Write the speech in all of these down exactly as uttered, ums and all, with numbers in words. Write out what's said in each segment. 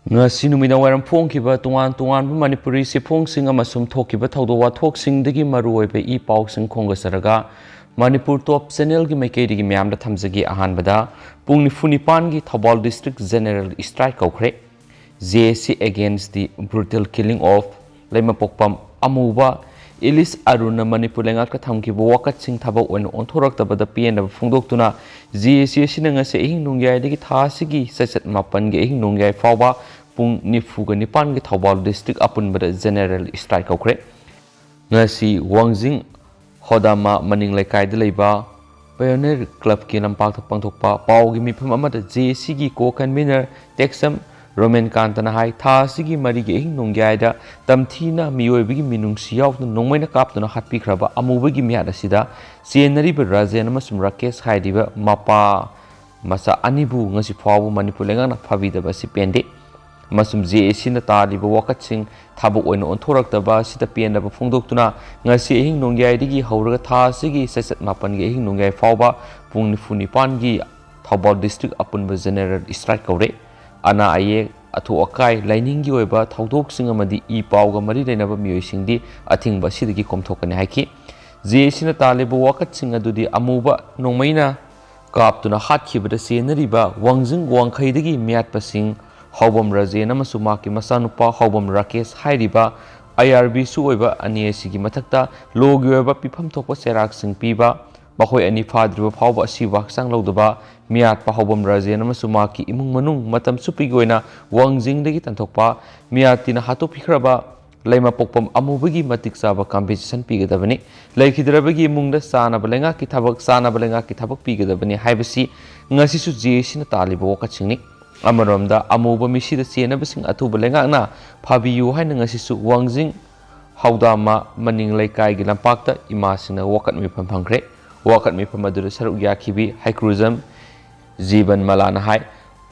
ꯉꯁꯤ ꯅꯨꯃꯤꯗꯥꯡ ꯋꯥꯏꯔꯝ ꯐꯣꯡꯈꯤꯕ ꯇꯣꯉꯥꯟ ꯇꯣꯉꯥꯟꯕ ꯃꯅꯤꯄꯨꯔꯤ ꯆꯦꯐꯣꯡꯁꯤꯡ ꯑꯃꯁꯨꯡ ꯊꯣꯛꯈꯤꯕ ꯊꯧꯗꯣꯛ ꯋꯥꯊꯣꯛꯁꯤꯡꯗꯒꯤ ꯃꯔꯨꯑꯣꯏꯕ ꯏ ꯄꯥꯎꯁꯤꯡ ꯈꯣꯝꯒꯠꯆꯔꯒ ꯃꯅꯤꯄꯨꯔ ꯇꯣꯞ ꯆꯦꯅꯦꯜꯒꯤ ꯃꯥꯏꯀꯩꯗꯒꯤ ꯃꯌꯥꯝꯗ ꯊꯝꯖꯒꯦ꯫ ꯑꯍꯥꯟꯕꯗ, ꯄꯨꯡ ꯅꯤꯐꯨ ꯅꯤꯄꯥꯟꯒꯤ Thoubal district general strike ꯀꯧꯈ꯭ꯔꯦ꯫ J A C against the brutal killing of ꯂꯩꯃꯄꯣꯛꯄꯝ ꯑꯃꯨꯕ ꯏꯂꯤꯁ ꯑꯔꯨꯟꯅ ꯃꯅꯤꯄꯨꯔ ꯂꯩꯉꯥꯛꯇ ꯊꯝꯈꯤꯕ ꯋꯥꯀꯠꯁꯤꯡ ꯊꯕꯛ ꯑꯣꯏꯅ ꯑꯣꯟꯊꯣꯔꯛꯇꯕꯗ ꯄꯦꯟꯗꯕ ꯐꯣꯡꯗꯣꯛꯇꯨꯅ J A C ꯑꯁꯤꯅ ꯉꯁꯤ ꯑꯍꯤꯡ ꯅꯣꯡꯌꯥꯏꯗꯒꯤ ꯊꯥ ꯑꯁꯤꯒꯤ ꯆꯩꯆꯠ ꯃꯥꯄꯟꯒꯤ ꯑꯍꯤꯡ ꯅꯣꯡꯌꯥꯏ ꯐꯥꯎꯕ ꯄꯨꯡ ꯅꯤꯐꯨꯒ ꯅꯤꯄꯥꯟꯒꯤ ꯊꯧꯕꯥꯜ district ꯑꯄꯨꯟꯕꯗ general strike ꯀꯧꯈ꯭ꯔꯦ꯫ ꯉꯁꯤ ꯋꯥꯡꯖꯤꯡ ꯍꯣꯗꯥꯃꯥ ꯃꯅꯤꯡ ꯂꯩꯀꯥꯏꯗ ꯂꯩꯕ Pioneer Clubꯀꯤ ꯂꯝꯄꯥꯛꯇ ꯄꯥꯡꯊꯣꯛꯄ ꯄꯥꯎꯒꯤ ꯃꯤꯐꯝ ꯑꯃꯗ J A Cꯒꯤ co-convener ꯇꯦꯛꯁꯝ ꯔꯣꯃꯦꯟꯀꯥꯟꯇꯅ ꯍꯥꯏ, ꯊꯥ ꯑꯁꯤꯒꯤ ꯃꯔꯤꯒꯤ ꯑꯍꯤꯡ ꯅꯣꯡꯌꯥꯏꯗ ꯇꯝꯊꯤꯅ ꯃꯤꯑꯣꯏꯕꯒꯤ ꯃꯤꯅꯨꯡꯁꯤ ꯌꯥꯎꯗꯅ ꯅꯣꯡꯃꯩꯅ ꯀꯥꯞꯇꯨꯅ ꯍꯥꯠꯄꯤꯈ꯭ꯔꯕ ꯑꯃꯨꯕꯒꯤ ꯃꯤꯍꯥꯠ ꯑꯁꯤꯗ ꯆꯦꯟꯅꯔꯤꯕ ꯔꯥꯖꯦꯟ ꯑꯃꯁꯨꯡ ꯔꯥꯀꯦꯁ ꯍꯥꯏꯔꯤꯕ ꯃꯄꯥ ꯃꯆꯥ ꯑꯅꯤꯕꯨ ꯉꯁꯤ ꯐꯥꯎꯕ ꯃꯅꯤꯄꯨꯔ ꯂꯩꯉꯥꯛꯅ ꯐꯥꯕꯤꯗꯕ ꯑꯁꯤ ꯄꯦꯟꯗꯦ꯫ ꯑꯃꯁꯨꯡ J A Cꯅ ꯇꯥꯜꯂꯤꯕ ꯋꯥꯀꯠꯁꯤꯡ ꯊꯕꯛ ꯑꯣꯏꯅ ꯑꯣꯟꯊꯣꯔꯛꯇꯕ ꯑꯁꯤꯗ ꯄꯦꯟꯗꯕ ꯐꯣꯡꯗꯣꯛꯇꯨꯅ ꯉꯁꯤ ꯑꯍꯤꯡ ꯅꯣꯡꯌꯥꯏꯗꯒꯤ ꯍꯧꯔꯒ ꯊꯥ ꯑꯁꯤꯒꯤ ꯆꯩꯆꯠ ꯃꯥꯄꯟꯒꯤ ꯑꯍꯤꯡ ꯅꯣꯡꯌꯥꯏ ꯐꯥꯎꯕ ꯄꯨꯡ ꯅꯤꯐꯨ ꯅꯤꯄꯥꯟꯒꯤ ꯊꯧꯕꯥꯜ district ꯑꯄꯨꯟꯕ general strike ꯀꯧꯔꯦ꯫ ꯑꯅꯥ ꯑꯌꯦꯛ, ꯑꯊꯨ ꯑꯀꯥꯏ, ꯂꯥꯏꯅꯤꯡꯒꯤ ꯑꯣꯏꯕ ꯊꯧꯗꯣꯛꯁꯤꯡ ꯑꯃꯗꯤ ꯏ ꯄꯥꯎꯒ ꯃꯔꯤ ꯂꯩꯅꯕ ꯃꯤꯑꯣꯏꯁꯤꯡꯗꯤ ꯑꯊꯤꯡꯕ ꯑꯁꯤꯗꯒꯤ ꯀꯣꯝꯊꯣꯛꯀꯅꯤ ꯍꯥꯏꯈꯤ꯫ J A Cꯅ ꯇꯥꯜꯂꯤꯕ ꯋꯥꯀꯠꯁꯤꯡ ꯑꯗꯨꯗꯤ ꯑꯃꯨꯕ ꯅꯣꯡꯃꯩꯅ ꯀꯥꯞꯇꯨꯅ ꯍꯥꯠꯈꯤꯕꯗ ꯆꯦꯟꯅꯔꯤꯕ ꯋꯥꯡꯖꯤꯡ ꯋꯥꯡꯈꯩꯗꯒꯤ ꯃꯤꯌꯥꯠꯄꯁꯤꯡ ꯍꯥꯎꯕꯝ ꯔꯥꯖꯦꯟ ꯑꯃꯁꯨꯡ ꯃꯍꯥꯛꯀꯤ ꯃꯆꯥꯅꯨꯄꯥ ꯍꯥꯎꯕꯝ ꯔꯥꯀꯦꯁ ꯍꯥꯏꯔꯤꯕ I R Bꯁꯨ ꯑꯣꯏꯕ ꯑꯅꯤ ꯑꯁꯤꯒꯤ ꯃꯊꯛꯇ lawꯒꯤ ꯑꯣꯏꯕ ꯄꯤꯐꯝ ꯊꯣꯛꯄ ꯆꯩꯔꯥꯛꯁꯤꯡ ꯄꯤꯕ, ꯃꯈꯣꯏ ꯑꯅꯤ ꯐꯥꯗ꯭ꯔꯤꯕ ꯐꯥꯎꯕ ꯑꯁꯤꯕ ꯍꯛꯆꯥꯡ ꯂꯧꯗꯕ, ꯃꯤꯌꯥꯠꯄ ꯍꯥꯎꯕꯝ ꯔꯥꯖꯦꯟ ꯑꯃꯁꯨꯡ ꯃꯍꯥꯛꯀꯤ ꯏꯃꯨꯡ ꯃꯅꯨꯡ ꯃꯇꯝ ꯆꯨꯞꯄꯤꯒꯤ ꯑꯣꯏꯅ ꯋꯥꯡꯖꯤꯡꯗꯒꯤ ꯇꯥꯟꯊꯣꯛꯄ, ꯃꯤꯌꯥꯠꯇꯤꯅ ꯍꯥꯠꯇꯣꯛꯄꯤꯈ꯭ꯔꯕ ꯂꯩꯃꯄꯣꯛꯄꯝ ꯑꯃꯨꯕꯒꯤ ꯃꯇꯤꯛ ꯆꯥꯕ compensation ꯄꯤꯒꯗꯕꯅꯤ꯫ ꯂꯩꯈꯤꯗ꯭ꯔꯕꯒꯤ ꯏꯃꯨꯡꯗ ꯆꯥꯅꯕ ꯂꯩꯉꯥꯛꯀꯤ ꯊꯕꯛ, ꯆꯥꯅꯕ ꯂꯩꯉꯥꯛꯀꯤ ꯊꯕꯛ ꯄꯤꯒꯗꯕꯅꯤ ꯍꯥꯏꯕꯁꯤ ꯉꯁꯤꯁꯨ J A Cꯅ ꯇꯥꯜꯂꯤꯕ ꯋꯥꯀꯠꯁꯤꯡꯅꯤ꯫ ꯑꯃꯔꯣꯝꯗ, ꯑꯃꯨꯕ ꯃꯤꯁꯤꯗ ꯆꯦꯟꯅꯕꯁꯤꯡ ꯑꯊꯨꯕ ꯂꯩꯉꯥꯛꯅ ꯐꯥꯕꯤꯌꯨ ꯍꯥꯏꯅ ꯉꯁꯤꯁꯨ ꯋꯥꯡꯖꯤꯡ ꯍꯧꯗꯥꯃ ꯃꯅꯤꯡ ꯂꯩꯀꯥꯏꯒꯤ ꯂꯝꯄꯥꯛꯇ ꯏꯃꯥꯁꯤꯡꯅ ꯋꯥꯀꯠ ꯃꯤꯐꯝ ꯐꯝꯈ꯭ꯔꯦ꯫ ꯋꯥꯀꯠ ꯃꯤꯐꯝ ꯑꯗꯨꯗ ꯁꯔꯨꯛ ꯌꯥꯈꯤꯕꯤ ꯍꯩꯀ꯭ꯔꯨꯖꯝ ꯖꯤꯕꯟ ꯃꯂꯥꯅ ꯍꯥꯏ,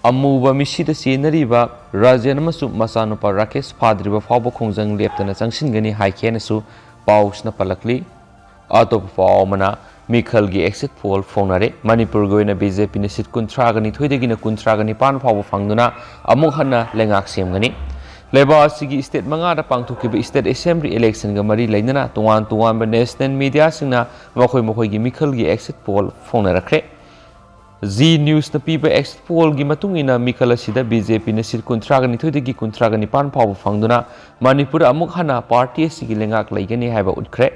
ꯑꯃꯨꯕ ꯃꯤꯁꯤꯗ ꯆꯦꯟꯅꯔꯤꯕ ꯔꯥꯖꯦꯟ ꯑꯃꯁꯨꯡ ꯃꯆꯥꯅꯨꯄꯥ ꯔꯥꯀꯦꯁ ꯐꯥꯗ꯭ꯔꯤꯕ ꯐꯥꯎꯕ ꯈꯣꯡꯖꯪ ꯂꯦꯞꯇꯅ ꯆꯪꯁꯤꯟꯒꯅꯤ ꯍꯥꯏꯈꯤ ꯍꯥꯏꯅꯁꯨ ꯄꯥꯎꯁꯤꯅ ꯄꯜꯂꯛꯂꯤ꯫ ꯑꯇꯣꯞꯄ ꯄꯥꯎ ꯑꯃꯅ, ꯃꯤꯈꯜꯒꯤ exit poll ꯐꯣꯡꯅꯔꯦ꯫ ꯃꯅꯤꯄꯨꯔꯒꯤ ꯑꯣꯏꯅ ꯕꯤ ꯖꯦ ꯄꯤꯅ seat ꯀꯨꯟꯊ꯭ꯔꯥꯒ ꯅꯤꯊꯣꯏꯗꯒꯤꯅ ꯀꯨꯟꯊ꯭ꯔꯥꯒ ꯅꯤꯄꯥꯟ ꯐꯥꯎꯕ ꯐꯪꯗꯨꯅ ꯑꯃꯨꯛ ꯍꯟꯅ ꯂꯩꯉꯥꯛ ꯁꯦꯝꯒꯅꯤ꯫ ꯂꯩꯕꯥꯛ ꯑꯁꯤꯒꯤ state ꯃꯉꯥꯗ ꯄꯥꯡꯊꯣꯛꯈꯤꯕ state assembly election ꯒ ꯃꯔꯤ ꯂꯩꯅꯅ ꯇꯣꯉꯥꯟ ꯇꯣꯉꯥꯟꯕ national media ꯁꯤꯡꯅ ꯃꯈꯣꯏ ꯃꯈꯣꯏꯒꯤ ꯃꯤꯈꯜꯒꯤ exit poll ꯐꯣꯡꯅꯔꯛꯈ꯭ꯔꯦ꯫ Zee News ꯅ ꯄꯤꯕ exit poll ꯒꯤ ꯃꯇꯨꯡ ꯏꯟꯅ ꯃꯤꯈꯜ ꯑꯁꯤꯗ ꯕꯤ ꯖꯦ ꯄꯤꯅ seat ꯀꯨꯟꯊ꯭ꯔꯥꯒ ꯅꯤꯊꯣꯏꯗꯒꯤ ꯀꯨꯟꯊ꯭ꯔꯥꯒ ꯅꯤꯄꯥꯟ ꯐꯥꯎꯕ ꯐꯪꯗꯨꯅ ꯃꯅꯤꯄꯨꯔ ꯑꯃꯨꯛ ꯍꯟꯅ party ꯑꯁꯤꯒꯤ ꯂꯩꯉꯥꯛ ꯂꯩꯒꯅꯤ ꯍꯥꯏꯕ ꯎꯠꯈ꯭ꯔꯦ꯫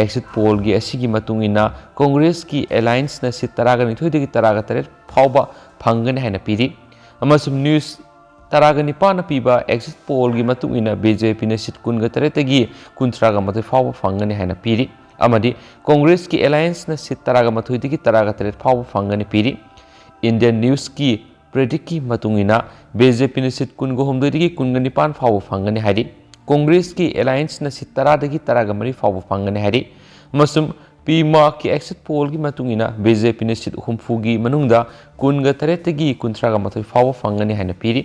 Exit poll ꯒꯤ ꯑꯁꯤꯒꯤ ꯃꯇꯨꯡ ꯏꯟꯅ ꯀꯣꯡꯒ꯭ꯔꯦꯁꯀꯤ alliance ꯅ seat ꯇꯔꯥꯒ ꯅꯤꯊꯣꯏꯗꯒꯤ ꯇꯔꯥꯒ ꯇꯔꯦꯠ ꯐꯥꯎꯕ ꯐꯪꯒꯅꯤ ꯍꯥꯏꯅ ꯄꯤꯔꯤ꯫ ꯑꯃꯁꯨꯡ News ꯇꯔꯥꯒ ꯅꯤꯄꯥꯟꯅ ꯄꯤꯕ exit poll ꯒꯤ ꯃꯇꯨꯡ ꯏꯟꯅ ꯕꯤ ꯖꯦ ꯄꯤꯅ seat ꯀꯨꯟꯒ ꯇꯔꯦꯠꯇꯒꯤ ꯀꯨꯟꯊ꯭ꯔꯥꯒ ꯃꯥꯊꯣꯏ ꯐꯥꯎꯕ ꯐꯪꯒꯅꯤ ꯍꯥꯏꯅ ꯄꯤꯔꯤ꯫ ꯑꯃꯗꯤ ꯀꯣꯡꯒ꯭ꯔꯦꯁꯀꯤ alliance ꯅ seat ꯇꯔꯥꯒ ꯃꯥꯊꯣꯏꯗꯒꯤ ꯇꯔꯥꯒ ꯇꯔꯦꯠ ꯐꯥꯎꯕ ꯐꯪꯒꯅꯤ ꯄꯤꯔꯤ꯫ Indian News ꯀꯤ predict ꯀꯤ ꯃꯇꯨꯡ ꯏꯟꯅ ꯕꯤ ꯖꯦ ꯄꯤꯅ seat ꯀꯨꯟꯒ ꯍꯨꯝꯗꯣꯏꯗꯒꯤ ꯀꯨꯟꯒ ꯅꯤꯄꯥꯟ ꯐꯥꯎꯕ ꯐꯪꯒꯅꯤ ꯍꯥꯏꯔꯤ꯫ ꯀꯣꯡꯒ꯭ꯔꯦꯁꯀꯤ alliance ꯅ seat ꯇꯔꯥꯗꯒꯤ ꯇꯔꯥꯒ ꯃꯔꯤ ꯐꯥꯎꯕ ꯐꯪꯒꯅꯤ ꯍꯥꯏꯔꯤ꯫ ꯑꯃꯁꯨꯡ P MARC ꯀꯤ exit poll ꯒꯤ ꯃꯇꯨꯡ ꯏꯟꯅ ꯕꯤ ꯖꯦ ꯄꯤꯅ seat ꯍꯨꯝꯐꯨꯒꯤ ꯃꯅꯨꯡꯗ ꯀꯨꯟꯒ ꯇꯔꯦꯠꯇꯒꯤ ꯀꯨꯟꯊ꯭ꯔꯥꯒ ꯃꯥꯊꯣꯏ ꯐꯥꯎꯕ ꯐꯪꯒꯅꯤ ꯍꯥꯏꯅ ꯄꯤꯔꯤ꯫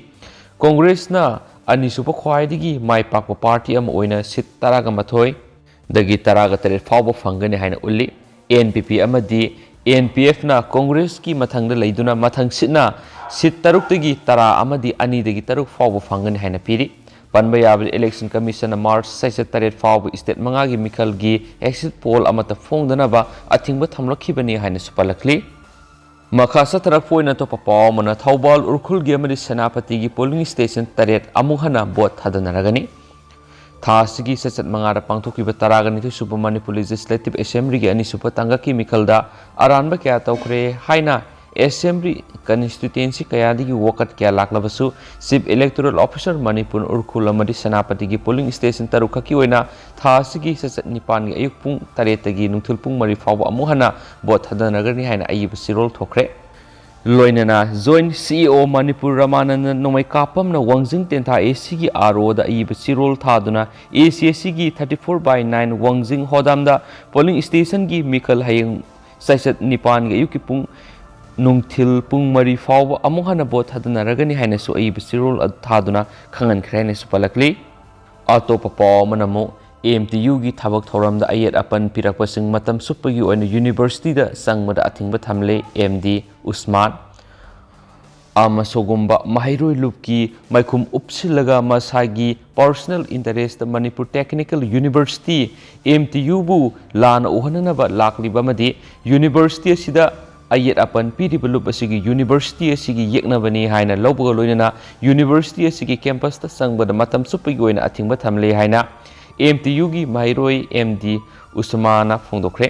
ꯀꯣꯡꯒ꯭ꯔꯦꯁꯅ ꯑꯅꯤꯁꯨꯕ ꯈ꯭ꯋꯥꯏꯗꯒꯤ ꯃꯥꯏ ꯄꯥꯛꯄ party ꯑꯃ ꯑꯣꯏꯅ seat ꯇꯔꯥꯒ ꯃꯥꯊꯣꯏꯗꯒꯤ ꯇꯔꯥꯒ ꯇꯔꯦꯠ ꯐꯥꯎꯕ ꯐꯪꯒꯅꯤ ꯍꯥꯏꯅ ꯎꯠꯂꯤ꯫ ꯑꯦꯟ ꯄꯤ ꯄꯤ ꯑꯃꯗꯤ ꯑꯦꯟ ꯄꯤ ꯑꯦꯐ ꯅ ꯀꯣꯡꯒ꯭ꯔꯦꯁꯀꯤ ꯃꯊꯪꯗ ꯂꯩꯗꯨꯅ ꯃꯊꯪ ꯁꯤꯠꯅ seat ꯇꯔꯨꯛꯇꯒꯤ ꯇꯔꯥ ꯑꯃꯗꯤ ꯑꯅꯤꯗꯒꯤ ꯇꯔꯨꯛ ꯐꯥꯎꯕ ꯐꯪꯒꯅꯤ ꯍꯥꯏꯅ ꯄꯤꯔꯤ꯫ ꯄꯟꯕ ꯌꯥꯕꯗꯤ, Election Commission ꯅ March ꯆꯩꯆꯠ ꯇꯔꯦꯠ ꯐꯥꯎꯕ state ꯃꯉꯥꯒꯤ ꯃꯤꯈꯜꯒꯤ exit poll ꯑꯃꯠꯇ ꯐꯣꯡꯗꯅꯕ ꯑꯊꯤꯡꯕ ꯊꯝꯂꯛꯈꯤꯕꯅꯤ ꯍꯥꯏꯅꯁꯨ ꯄꯜꯂꯛꯂꯤ꯫ ꯃꯈꯥ ꯆꯠꯊꯔꯛꯄ ꯑꯣꯏꯅ ꯑꯇꯣꯞꯄ ꯄꯥꯎ ꯑꯃꯅ, ꯊꯧꯕꯥꯜ, ꯎꯈ꯭ꯔꯨꯜꯒꯤ ꯑꯃꯗꯤ ꯁꯦꯅꯥꯄꯇꯤꯒꯤ polling station ꯇꯔꯦꯠ ꯑꯃꯨꯛ ꯍꯟꯅ vote ꯊꯥꯗꯅꯔꯒꯅꯤ꯫ ꯊꯥ ꯑꯁꯤꯒꯤ ꯆꯩꯆꯠ ꯃꯉꯥꯗ ꯄꯥꯡꯊꯣꯛꯈꯤꯕ ꯇꯔꯥꯒ ꯅꯤꯊꯣꯏ ꯁꯨꯕ ꯃꯅꯤꯄꯨꯔ Legislative Assembly ꯒꯤ ꯑꯅꯤꯁꯨꯕ ꯇꯥꯡꯀꯛꯀꯤ ꯃꯤꯈꯜꯗ ꯑꯔꯥꯟꯕ ꯀꯌꯥ ꯇꯧꯈ꯭ꯔꯦ ꯍꯥꯏꯅ Assembly constituency ꯀꯌꯥꯗꯒꯤ ꯋꯥꯀꯠ ꯀꯌꯥ ꯂꯥꯛꯂꯕꯁꯨ, Chief Electoral Officer Manipur Ukhrul ꯑꯃꯗꯤ ꯁꯦꯅꯥꯄꯇꯤꯒꯤ polling station ꯇꯔꯨꯛ ꯈꯛꯀꯤ ꯑꯣꯏꯅ ꯊꯥ ꯑꯁꯤꯒꯤ ꯆꯩꯆꯠ ꯅꯤꯄꯥꯟꯒꯤ ꯑꯌꯨꯛ ꯄꯨꯡ ꯇꯔꯦꯠꯇꯒꯤ ꯅꯨꯡꯊꯤꯜ ꯄꯨꯡ ꯃꯔꯤ ꯐꯥꯎꯕ ꯑꯃꯨꯛ ꯍꯟꯅ vote ꯊꯥꯗꯅꯒꯅꯤ ꯍꯥꯏꯅ ꯑꯏꯕ ꯆꯦꯔꯣꯜ ꯊꯣꯛꯈ꯭ꯔꯦ꯫ ꯂꯣꯏꯅꯅ Joint C E O Manipur ꯔꯃꯥꯅꯟꯗ ꯅꯣꯡꯃꯩꯀꯥꯞꯄꯝꯅ ꯋꯥꯡꯖꯤꯡ ꯇꯦꯟꯊꯥ A C ꯒꯤ R O ꯗ ꯑꯏꯕ ꯆꯦꯔꯣꯜ ꯊꯥꯗꯨꯅ, A C A C ꯒꯤ thirty four by nine ꯋꯥꯡꯖꯤꯡ ꯍꯣꯗꯥꯝꯗ polling station ꯒꯤ ꯃꯤꯈꯜ ꯍꯌꯦꯡ ꯆꯩꯆꯠ ꯅꯤꯄꯥꯟꯒꯤ ꯑꯌꯨꯛꯀꯤ ꯄꯨꯡ, ꯅꯨꯡꯊꯤꯜ ꯄꯨꯡ ꯃꯔꯤ ꯐꯥꯎꯕ ꯑꯃꯨꯛ ꯍꯟꯅ vote ꯊꯥꯗꯅꯔꯒꯅꯤ ꯍꯥꯏꯅꯁꯨ ꯑꯏꯕ ꯆꯦꯔꯣꯜ ꯑꯗꯨ ꯊꯥꯗꯨꯅ ꯈꯪꯍꯟꯈ꯭ꯔꯦ ꯍꯥꯏꯅꯁꯨ ꯄꯜꯂꯛꯂꯤ꯫ ꯑꯇꯣꯞꯄ ꯄꯥꯎ ꯑꯃꯅ ꯑꯃꯨꯛ, ꯑꯦꯝ ꯇꯤ ꯌꯨꯒꯤ ꯊꯕꯛ ꯊꯧꯔꯝꯗ ꯑꯌꯦꯠ ꯑꯄꯟ ꯄꯤꯔꯛꯄꯁꯤꯡ ꯃꯇꯝ ꯆꯨꯞꯄꯒꯤ ꯑꯣꯏꯅ ꯌꯨꯅꯤꯚꯔꯁꯤꯇꯤꯗ ꯆꯪꯕꯗ ꯑꯊꯤꯡꯕ ꯊꯝꯂꯦ ꯑꯦꯝ ꯗꯤ ꯎꯁꯃꯥꯟ꯫ ꯑꯃꯁꯨꯒꯨꯝꯕ ꯃꯍꯩꯔꯣꯏ ꯂꯨꯞꯀꯤ ꯃꯥꯏꯈꯨꯝ ꯎꯞꯁꯤꯜꯂꯒ ꯃꯁꯥꯒꯤ personal interest Manipur technical university, M T ꯌꯨꯕꯨ ꯂꯥꯟꯅ ꯎꯍꯟꯅꯅꯕ ꯂꯥꯛꯂꯤꯕ ꯑꯃꯗꯤ ꯌꯨꯅꯤꯚꯔꯁꯤꯇꯤ ꯑꯁꯤꯗ ꯑꯌꯦꯠ ꯑꯄꯟ ꯄꯤꯔꯤꯕ ꯂꯨꯞ ꯑꯁꯤꯒꯤ ꯌꯨꯅꯤꯚꯔꯁꯤꯇꯤ ꯑꯁꯤꯒꯤ ꯌꯦꯛꯅꯕꯅꯤ ꯍꯥꯏꯅ ꯂꯧꯕꯒ ꯂꯣꯏꯅꯅ ꯌꯨꯅꯤꯚꯔꯁꯤꯇꯤ ꯑꯁꯤꯒꯤ ꯀꯦꯝꯄꯁꯇ ꯆꯪꯕꯗ ꯃꯇꯝ ꯆꯨꯞꯄꯒꯤ ꯑꯣꯏꯅ ꯑꯊꯤꯡꯕ ꯊꯝꯂꯦ ꯍꯥꯏꯅ ꯑꯦꯝ ꯇꯤ ꯌꯨꯒꯤ ꯃꯍꯩꯔꯣꯏ ꯑꯦꯝ ꯗꯤ ꯎꯁꯃꯥꯟꯅ ꯐꯣꯡꯗꯣꯛꯈ꯭ꯔꯦ꯫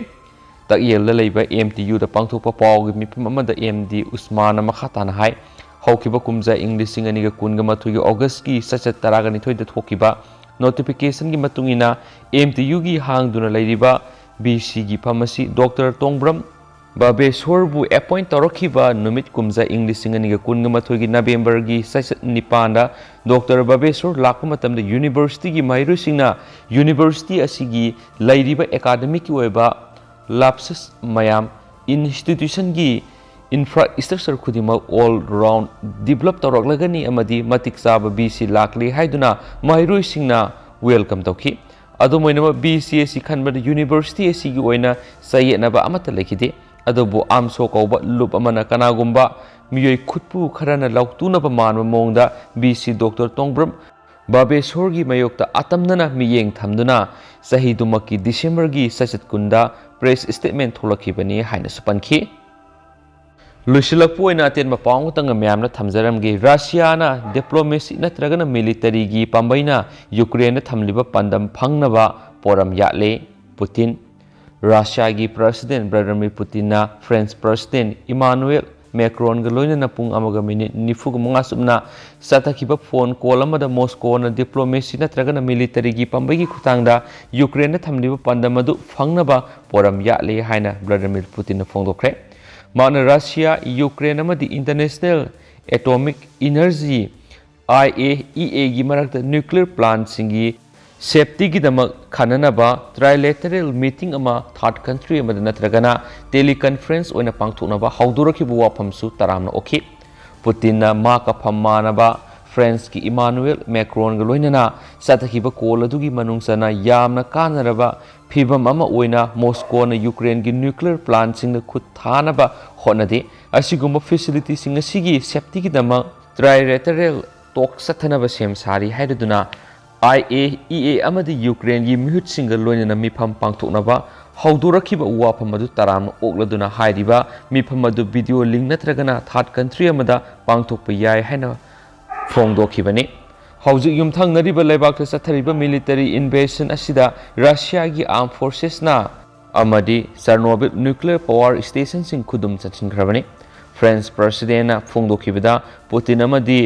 ꯇꯥꯛꯌꯦꯜꯗ ꯂꯩꯕ ꯑꯦꯝ ꯇꯤ ꯌꯨꯗ ꯄꯥꯡꯊꯣꯛꯄ ꯄꯥꯎꯒꯤ ꯃꯤꯐꯝ ꯑꯃꯗ ꯑꯦꯝ ꯗꯤ ꯎꯁꯃꯥꯟꯅ ꯃꯈꯥ ꯇꯥꯅ ꯍꯥꯏ, ꯍꯧꯈꯤꯕ ꯀꯨꯝꯖꯥ ꯏꯪ ꯂꯤꯁꯤꯡ ꯑꯅꯤꯒ ꯀꯨꯟꯒ ꯃꯥꯊꯣꯏꯒꯤ ꯑꯣꯒꯁꯀꯤ ꯆꯩꯆꯠ ꯇꯔꯥꯒ ꯅꯤꯊꯣꯏꯗ ꯊꯣꯛꯈꯤꯕ ꯅꯣꯇꯤꯐꯤꯀꯦꯁꯟꯒꯤ ꯃꯇꯨꯡ ꯏꯟꯅ ꯑꯦꯝ ꯇꯤ ꯌꯨꯒꯤ ꯍꯥꯡꯗꯨꯅ ꯂꯩꯔꯤꯕ ꯕꯤ ꯁꯤꯒꯤ ꯐꯝ ꯑꯁꯤ ꯗꯣꯛꯇꯔ ꯇꯣꯡꯕ꯭ꯔꯝ ꯕꯥꯕꯦꯁꯣꯔꯕꯨ ꯑꯦꯄꯣꯏꯟ ꯇꯧꯔꯛꯈꯤꯕ ꯅꯨꯃꯤꯠ ꯀꯨꯝꯖꯥ ꯏꯪ ꯂꯤꯁꯤꯡ ꯑꯅꯤꯒ ꯀꯨꯟꯒ ꯃꯥꯊꯣꯏꯒꯤ ꯅꯕꯦꯝꯕꯔꯒꯤ ꯆꯩꯆꯠ ꯅꯤꯄꯥꯟꯗ ꯗꯣꯛꯇꯔ ꯕꯥꯕꯦꯁꯣꯔ ꯂꯥꯛꯄ ꯃꯇꯝꯗ ꯌꯨꯅꯤꯚꯔꯁꯤꯇꯤꯒꯤ ꯃꯍꯩꯔꯣꯏꯁꯤꯡꯅ ꯌꯨꯅꯤꯚꯔꯁꯤꯇꯤ ꯑꯁꯤꯒꯤ ꯂꯩꯔꯤꯕ ꯑꯦꯀꯥꯗꯃꯤꯛꯀꯤ ꯑꯣꯏꯕ ꯂꯥꯞꯁꯦꯁ ꯃꯌꯥꯝ, ꯏꯟꯁꯇꯤꯇ꯭ꯌꯨꯁꯟꯒꯤ ꯏꯟꯐ꯭ꯔꯥꯁ꯭ꯇ꯭ꯔꯛꯆꯔ ꯈꯨꯗꯤꯡꯃꯛ ꯑꯣꯜ ꯔꯥꯎꯟ ꯗꯤꯕꯂꯞ ꯇꯧꯔꯛꯂꯒꯅꯤ ꯑꯃꯗꯤ ꯃꯇꯤꯛ ꯆꯥꯕ ꯕꯤ ꯁꯤ ꯂꯥꯛꯂꯤ ꯍꯥꯏꯗꯨꯅ ꯃꯍꯩꯔꯣꯏꯁꯤꯡꯅ ꯋꯦꯜꯀꯝ ꯇꯧꯈꯤ꯫ ꯑꯗꯨꯝ ꯑꯣꯏꯅꯃꯛ, ꯕꯤ ꯁꯤ ꯑꯁꯤ ꯈꯟꯕꯗ ꯌꯨꯅꯤꯚꯔꯁꯤꯇꯤ ꯑꯁꯤꯒꯤ ꯑꯣꯏꯅ ꯆꯌꯦꯠꯅꯕ ꯑꯃꯠꯇ ꯂꯩꯈꯤꯗꯦ꯫ ꯑꯗꯨꯕꯨ ꯑꯥꯝꯁꯣ ꯀꯧꯕ ꯂꯨꯞ ꯑꯃꯅ ꯀꯅꯥꯒꯨꯝꯕ ꯃꯤꯑꯣꯏ ꯈꯨꯠꯄꯨ ꯈꯔꯅ ꯂꯥꯎꯇꯨꯅꯕ ꯃꯥꯟꯕ ꯃꯑꯣꯡꯗ ꯕꯤ ꯁꯤ ꯗꯣꯛꯇꯔ ꯇꯣꯡꯕ꯭ꯔꯝ ꯕꯥꯕꯦꯁꯣꯔꯒꯤ ꯃꯥꯌꯣꯛꯇ ꯑꯇꯝꯅꯅ ꯃꯤꯠꯌꯦꯡ ꯊꯝꯗꯨꯅ ꯆꯍꯤꯗꯨꯃꯛꯀꯤ ꯗꯤꯁꯦꯝꯕꯔꯒꯤ ꯆꯩꯆꯠ ꯀꯨꯟꯗ ꯄ꯭ꯔꯦꯁ ꯁ꯭ꯇꯦꯠꯃꯦꯟ ꯊꯣꯛꯂꯛꯈꯤꯕꯅꯤ ꯍꯥꯏꯅꯁꯨ ꯄꯟꯈꯤ꯫ ꯂꯣꯏꯁꯤꯜꯂꯛꯄ ꯑꯣꯏꯅ ꯑꯇꯦꯟꯕ ꯄꯥꯎ ꯑꯃꯇꯪꯒ ꯃꯌꯥꯝꯅ ꯊꯝꯖꯔꯝꯒꯦ꯫ ꯔꯁꯤꯌꯥꯅ ꯗꯤꯄ꯭ꯂꯣꯃꯦꯁꯤ ꯅꯠꯇ꯭ꯔꯒꯅ ꯃꯤꯂꯤꯇꯔꯤꯒꯤ ꯄꯥꯝꯕꯩꯅ ꯌꯨꯀ꯭ꯔꯦꯟꯗ ꯊꯝꯂꯤꯕ ꯄꯥꯟꯗꯝ ꯐꯪꯅꯕ ꯄꯣꯔꯝ ꯌꯥꯠꯂꯦ, ꯄꯨꯇꯤꯟ꯫ ꯔꯁꯤꯌꯥꯒꯤ ꯄ꯭ꯔꯁꯤꯗꯦꯟ ꯚ꯭ꯂꯥꯗꯤꯃꯤꯔ ꯄꯨꯇꯤꯟꯅ ꯐ꯭ꯔꯦꯟꯁ ꯄ꯭ꯔꯁꯤꯗꯦꯟ ꯏꯃꯥꯅꯨꯑꯦꯜ ꯃꯦꯀ꯭ꯔꯣꯟꯒ ꯂꯣꯏꯅꯅ ꯄꯨꯡ ꯑꯃꯒ ꯃꯤꯅꯤꯠ ꯅꯤꯐꯨꯒ ꯃꯉꯥ ꯆꯨꯞꯅ ꯆꯠꯊꯈꯤꯕ ꯐꯣꯟ ꯀꯣꯜ ꯑꯃꯗ ꯃꯣꯁꯀꯣꯅ ꯗꯤꯄ꯭ꯂꯣꯃꯦꯁꯤ ꯅꯠꯇ꯭ꯔꯒꯅ ꯃꯤꯂꯤꯇꯔꯤꯒꯤ ꯄꯥꯝꯕꯩꯒꯤ ꯈꯨꯠꯊꯥꯡꯗ ꯌꯨꯀ꯭ꯔꯦꯟꯗ ꯊꯝꯂꯤꯕ ꯄꯥꯟꯗꯝ ꯑꯗꯨ ꯐꯪꯅꯕ ꯄꯣꯔꯝ ꯌꯥꯠꯂꯦ ꯍꯥꯏꯅ ꯚ꯭ꯂꯥꯗꯤꯃꯤꯔ ꯄꯨꯇꯤꯟꯅ ꯐꯣꯡꯗꯣꯛꯈ꯭ꯔꯦ꯫ ꯃꯍꯥꯛꯅ ꯔꯁꯤꯌꯥ, ꯌꯨꯀ꯭ꯔꯦꯟ ꯑꯃꯗꯤ international atomic energy, I A E ꯑꯦꯒꯤ ꯃꯔꯛꯇ ꯅ꯭ꯌꯨꯀ꯭ꯂꯤꯌꯔ ꯄ꯭ꯂꯥꯟꯠꯁꯤꯡꯒꯤ ꯁꯦꯐꯇꯤꯒꯤꯗꯃꯛ ꯈꯟꯅꯅꯕ trilateral meeting ꯑꯃ ꯊꯥꯔꯗ ꯀꯟꯇ꯭ꯔꯤ ꯑꯃꯗ ꯅꯠꯇ꯭ꯔꯒꯅ ꯇꯦꯂꯤꯀꯟꯐꯔꯦꯟꯁ ꯑꯣꯏꯅ ꯄꯥꯡꯊꯣꯛꯅꯕ ꯍꯧꯗꯣꯔꯛꯈꯤꯕ ꯋꯥꯐꯝꯁꯨ ꯇꯔꯥꯝꯅ ꯑꯣꯛꯈꯤ꯫ ꯄꯨꯇꯤꯟꯅ ꯃꯍꯥꯛꯀ ꯐꯝ ꯃꯥꯟꯅꯕ ꯐ꯭ꯔꯦꯟꯁꯀꯤ ꯏꯃꯥꯅꯨꯑꯦꯜ ꯃꯦꯀ꯭ꯔꯣꯟꯒ ꯂꯣꯏꯅꯅ ꯆꯠꯊꯈꯤꯕ ꯀꯣꯜ ꯑꯗꯨꯒꯤ ꯃꯅꯨꯡ ꯆꯟꯅ ꯌꯥꯝꯅ ꯀꯥꯟꯅꯔꯕ ꯐꯤꯕꯝ ꯑꯃ ꯑꯣꯏꯅ ꯃꯣꯁꯀꯣꯅ ꯌꯨꯀ꯭ꯔꯦꯟꯒꯤ ꯅ꯭ꯌꯨꯀ꯭ꯂꯤꯌꯔ ꯄ꯭ꯂꯥꯟꯁꯤꯡꯗ ꯈꯨꯠ ꯊꯥꯅꯕ ꯍꯣꯠꯅꯗꯦ꯫ ꯑꯁꯤꯒꯨꯝꯕ ꯐꯦꯁꯤꯂꯤꯇꯤꯁꯤꯡ ꯑꯁꯤꯒꯤ ꯁꯦꯐꯇꯤꯒꯤꯗꯃꯛ ꯇ꯭ꯔꯥꯏꯔꯦꯇꯔꯦꯜ ꯇꯣꯛ ꯆꯠꯊꯅꯕ ꯁꯦꯝ ꯁꯥꯔꯤ ꯍꯥꯏꯔꯗꯨꯅ ꯑꯥꯏ ꯑꯦ ꯏ ꯑꯦ ꯑꯃꯗꯤ ꯌꯨꯀ꯭ꯔꯦꯟꯒꯤ ꯃꯤꯍꯨꯠꯁꯤꯡꯒ ꯂꯣꯏꯅꯅ ꯃꯤꯐꯝ ꯄꯥꯡꯊꯣꯛꯅꯕ ꯍꯧꯗꯣꯔꯛꯈꯤꯕ ꯋꯥꯐꯝ ꯑꯗꯨ ꯇꯔꯥꯝꯅ ꯑꯣꯛꯂꯗꯨꯅ ꯍꯥꯏꯔꯤꯕ ꯃꯤꯐꯝ ꯑꯗꯨ ꯚꯤꯗꯤꯑꯣ ꯂꯤꯡ ꯅꯠꯇ꯭ꯔꯒꯅ ꯊꯥꯔꯠ ꯀꯟꯇ꯭ꯔꯤ ꯑꯃꯗ ꯄꯥꯡꯊꯣꯛꯄ ꯌꯥꯏ ꯍꯥꯏꯅ ꯐꯣꯡꯗꯣꯛꯈꯤꯕꯅꯤ꯫ ꯍꯧꯖꯤꯛ ꯌꯨꯝꯊꯪꯅꯔꯤꯕ ꯂꯩꯕꯥꯛꯇ ꯆꯠꯊꯔꯤꯕ ꯃꯤꯂꯤꯇꯔꯤ ꯏꯟꯚꯦꯖꯟ ꯑꯁꯤꯗ ꯔꯁꯤꯌꯥꯒꯤ ꯑꯥꯔꯝ ꯐꯣꯔꯁꯦꯁꯅ ꯑꯃꯗꯤ ꯆꯔꯅꯣꯕꯤꯜ ꯅ꯭ꯌꯨꯀ꯭ꯂꯤꯌꯔ ꯄꯥꯋꯔ ꯁ꯭ꯇꯦꯁꯟꯁꯤꯡ ꯈꯨꯗꯨꯝ ꯆꯟꯁꯤꯟꯈ꯭ꯔꯕꯅꯤ꯫ ꯐ꯭ꯔꯦꯟꯁ ꯄ꯭ꯔꯁꯤꯗꯦꯟꯅ ꯐꯣꯡꯗꯣꯛꯈꯤꯕꯗ ꯄꯨꯇꯤꯟ ꯑꯃꯗꯤ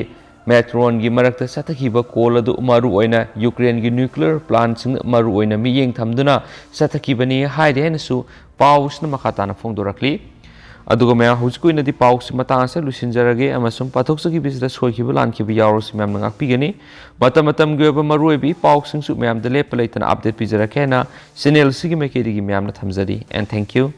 ꯃꯦꯀ꯭ꯔꯣꯟꯒꯤ ꯃꯔꯛꯇ ꯆꯠꯊꯈꯤꯕ ꯀꯣꯜ ꯑꯗꯨ ꯃꯔꯨꯑꯣꯏꯅ ꯌꯨꯀ꯭ꯔꯦꯟꯒꯤ ꯅ꯭ꯌꯨꯀ꯭ꯂꯤꯌꯔ ꯄ꯭ꯂꯥꯟꯁꯤꯡꯗ ꯃꯔꯨꯑꯣꯏꯅ ꯃꯤꯠꯌꯦꯡ ꯊꯝꯗꯨꯅ ꯆꯠꯊꯈꯤꯕꯅꯤ ꯍꯥꯏꯔꯤ ꯍꯥꯏꯅꯁꯨ ꯄꯥꯎꯁꯤꯅ ꯃꯈꯥ ꯇꯥꯅ ꯐꯣꯡꯗꯣꯔꯛꯂꯤ꯫ ꯑꯗꯨꯒ ꯃꯌꯥꯝ, ꯍꯧꯖꯤꯛꯀꯤ ꯑꯣꯏꯅꯗꯤ ꯄꯥꯎꯁꯤ ꯃꯇꯥꯡ ꯑꯁꯤꯗ ꯂꯣꯏꯁꯤꯟꯖꯔꯒꯦ ꯑꯃꯁꯨꯡ ꯄꯥꯊꯣꯛꯆꯈꯤꯕꯁꯤꯗ ꯁꯣꯏꯈꯤꯕ ꯂꯥꯟꯈꯤꯕ ꯌꯥꯎꯔꯁꯨ ꯃꯌꯥꯝꯅ ꯉꯥꯛꯄꯤꯒꯅꯤ꯫ ꯃꯇꯝ ꯃꯇꯝꯒꯤ ꯑꯣꯏꯕ ꯃꯔꯨꯑꯣꯏꯕ ꯏ ꯄꯥꯎꯁꯤꯡꯁꯨ ꯃꯌꯥꯝꯗ ꯂꯦꯞꯄ ꯂꯩꯇꯅ ꯑꯞꯗꯦꯠ ꯄꯤꯖꯔꯛꯀꯦ ꯍꯥꯏꯅ ꯆꯦꯅꯦꯜ ꯑꯁꯤꯒꯤ ꯃꯥꯏꯀꯩꯗꯒꯤ ꯃꯌꯥꯝꯅ ꯊꯝꯖꯔꯤ꯫ And thank you꯫